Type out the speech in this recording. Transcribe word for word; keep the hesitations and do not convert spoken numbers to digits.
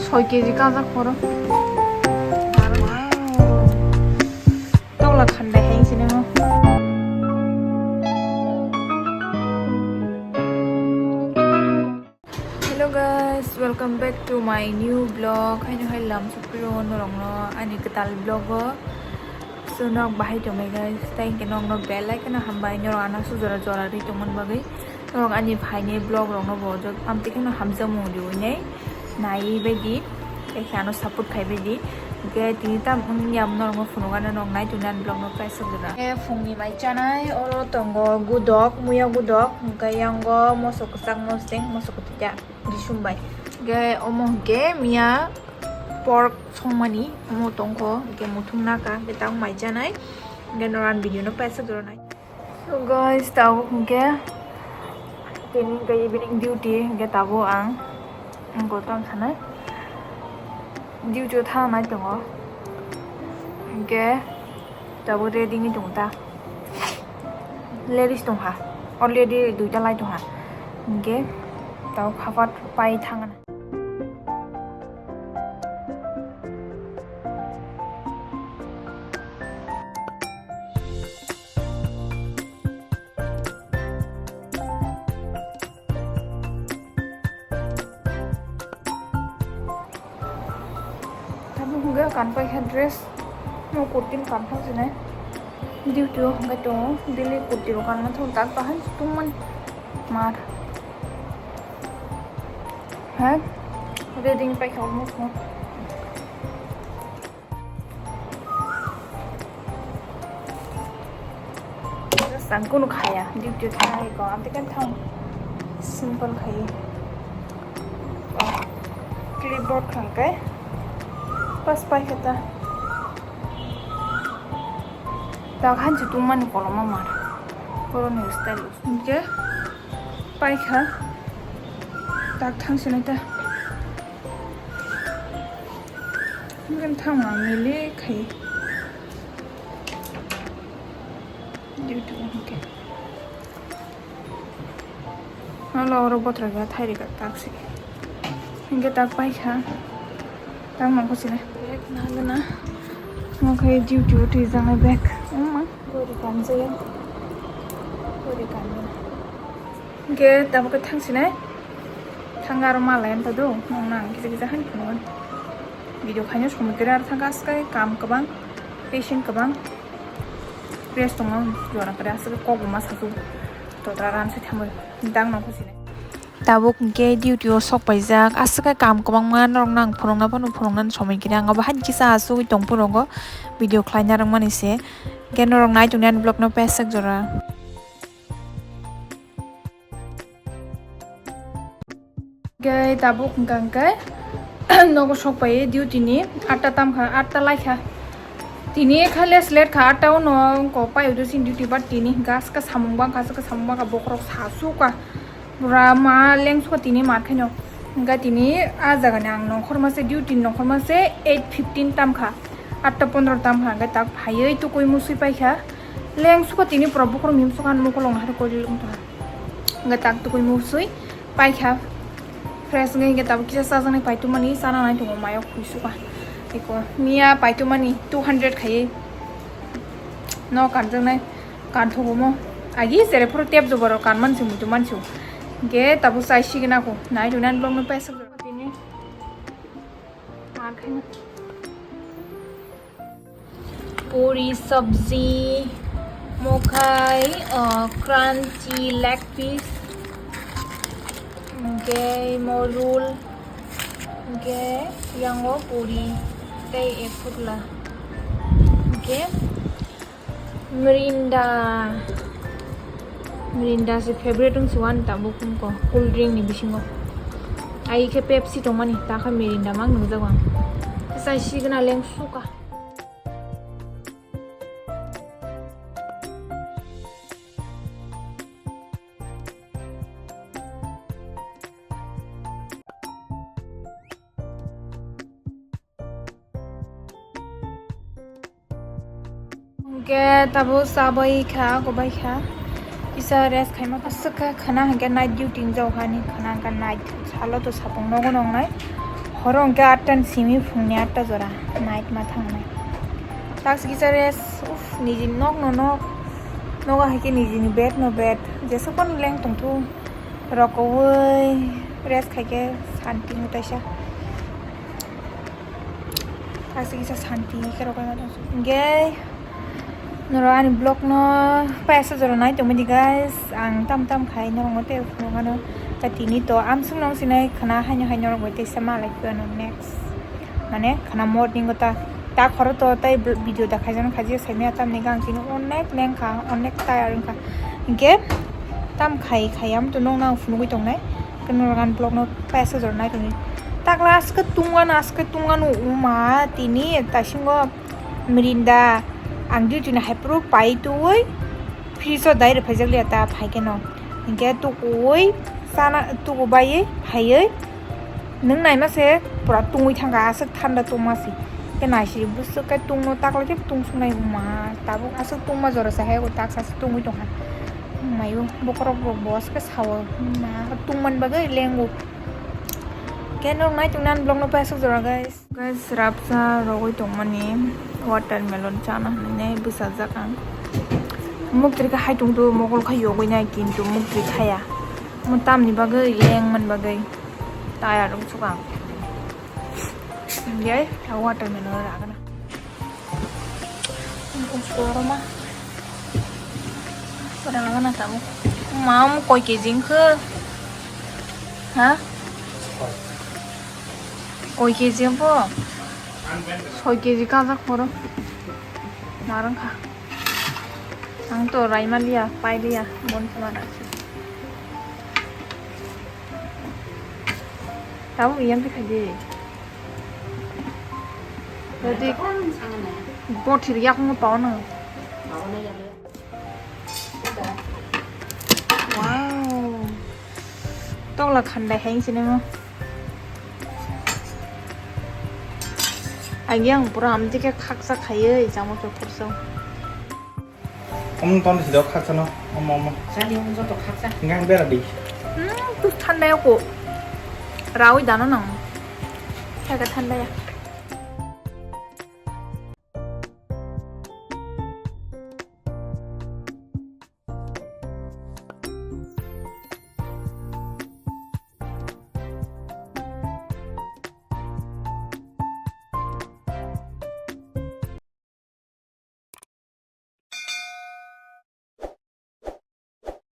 Soi K G kajak poro. Wow. Tokla khandai hai sini mo. Hello guys, welcome back to my new vlog. Haino hai lam sopiro norokno ani kwtal vlog o. So, nok bahai tongmai guys, thank you, nokno belai kheno hambai, norok ano sujora jora ri tongmani bagwi. Norok ani phaini vlog rokno bo jok amtwi kheno hamjakmung riwi nai, naiwi baidi, tei khe ano support khai baidi. Hwnkhe tini tam wngya norokno phunukgana, nok nai tongni ani vlog no kaisa jora. Hwnkhe phungni mai chanai, oro tongo gudok, muya gudok, hwnkhe yango moso kwchak, mosdeng, moso kwtwi ta. Disum bai. Hwnkhe omo hwnkhe miya pork songmani omo tongkho, hwnkhe muthung naka, hwnkhe tang mai chanai. Hwnkhe norok ani video no paisa jora nai. So guys, tabuk hwnkhe tini hwnkhe evening duty, hwnkhe tabuk ang, ang gotom sanai. Duty o thangnai tongo. Hwnkhe tabuk ready wngwi tongo ta. Ladies tongkha. Already duita lai tongkha. Hwnkhe tabuk khapar pai thangna. Tabuk hwnkhe kanpai kha dress, no kurti no kanthang sinai. Duty o hwnkhe tongo, daily kurti rok kanma thang tak bahan tongmani mar. Ha? Ready paikha almost no. Ang kunu khaya, duty thangnai ko, amtwi kan thang simple khai. Clipboard khangkai pas pai khe ta. Tak hanchi tungmani koloma mar. Koroni style. Hwnkhe paikha. Tak thang sinai ta. Hwnkhe thang ang nili khai. Duty hwnkhe. Alo oro bothra khe thairi kak tak se. Hwnkhe tak paikha. Tak nokho sile. Bag nagana. Nokhe duty o twijaknai bag. Wngma. Gori kanjaya. Gori kanjaya. Hwnkhe tabuk khe thang sinai. Thang aro malai wngtadu. Nokna ang kisa kisa hani phunukgo. Video khaino somoi kwrwi aro thangkha aswk kam kwbang. Patient kwbang. Rest tongo jora kwrwi aswk kok bo ma sasu. Totra ran se thamwi. Dang nokho sinai. Tabuk hwnkhe duty o sok paijak, aswk khe kam kwbangma norokno ang phunukna phano phunuknani somoi kwrwi, ang abo hai kisa achugwi tong phuru rogo video khlaina rwngmani se, hwnkhe norok nai tongni ani vlog no pesek jora. Hwnkhe tabuk hwnkha hwnkhe nogo sok pai duty ni atta tamkha, atta laikha, tini kha less late kha, atta o no kok pai udo sin duty, but tini hwnkha aswk khe samung bangkha, aswk khe samung bangkha, bokhorok sa sukha. Pura ma lengsuka tini mar khaino. Hwnkha tini a jaga ni ang nongkhorma se, duty ni nongkhorma se eight fifteen tamkha, atta pondro tamkha, hwnkhe tak phaiwi tukui musui paikha. Lengsuka tini pura bukhuk mimsuka mukol wng hai koi lung tongkha. Hwnkhe tak tukui musui paikha. Fresh wngwi hwnkhe tabuk kisa chajaknai paitumani chana nai tongo, mayo khuisuka. Eko miya paitumani two hundred khaiwi no kanjaknai. Kanthogomo agi sere phuru tep joboro kanman se muitu mansu. Hwnkhe tabuk chai sigina ko nai rwnani vlog no paisa tini. Mar khaina. Puri sabji, mokhai, uh, crunchy leg piece, hwnkhe mo roll, hwnkhe yango puri tei ek putla, hwnkhe Mirinda. Mirinda se favorite wng se wani tabuk wngkha cool drink ni bisingo. Ai khe Pepsi tongmani, ta khe Mirinda mang nukjago ang. Chai sigwna lengsuka. Hwnkhe tabuk chabai kha, kobai kha. Kisa rest khaima aswk kha khana, hwnkhe night duty wng jago ani khana, hwnkhe night salo to sapung nogo nongnai. Horo hwnkhe atta ni simi phungni atta jora night ma thangnai. Taksi kisa rest, uff, nijini nok no nok, nogo hai khe nijini bed no bed, jesa phano leng tongthu, rokoui rest khai khe santi no taisa. Taksi kisa santi khe rokoima tongsu. Hwnkhe Norok ani vlog no paisa jora nai tongmani guys, ang tam tam khai norok no tei phunukgano. Ta tini to amswk nong sinai khna haino hai norok bai teisa malai phano next. Mane khna morning o ta, ta khoro to tei bl-, video da khaijano khaji saimaya tamni gang chini onek lengkha, onek tired wngkha. Hwnkhe tam khai khai am to nong nang phunugwi tongnai. Norok ani vlog no paisa jora nai tongni. Takla aske tungano, aske tungano uma tini tasingo. Mirinda, ang duty ni hai phuru pai twiwi fridge o dai rwphaijak liya ta phai khe no. Hinkhe tukuwi chana, tuku baiwi phaiwi nwng naima se pura tungwi thangkha, aswk thanda tongma se. Khe naisiri bwswk khe tungno taklai khe tungsuknai wngma, tabuk aswk tungma jora se hai taksa se tungwi tongkha. Maio bokhorok rok bo aswk khe sao, ma tungmani bagwi lengo. Khe norok nai tongna vlog no paisuk jora guys. Guys, rapsa rogwi tongmani watermelon chana hinwi bwsajak ang. Muktri khe hai tongtwi mokol khe yogwi nai kintu muktri khaya. Mo tamni bagwi lengmani bagwi tayar wngsuk ang. Hingke watermelon ragana. Kuchoroma. Ora lagana tamo. Mam koi kg wngkhe? Ha? Koi kg bo? Soi kg kajak poro. Marang kha. Ang to raima liya, pai liya, bon khe mana. Tamo iyang khe khaidi. Jadi bothir yak mo pao no. Wow. Tokla khandai hai sini mo. Agi ang pura amtike khaksa khaiye chamo chopor so. Omo ton sida khaksa no, omo, omo. Sani omo joto khaksa. Ngang bera di. Hmm, tu thanda yako. Rawi dano nang. Kaya thanda ya.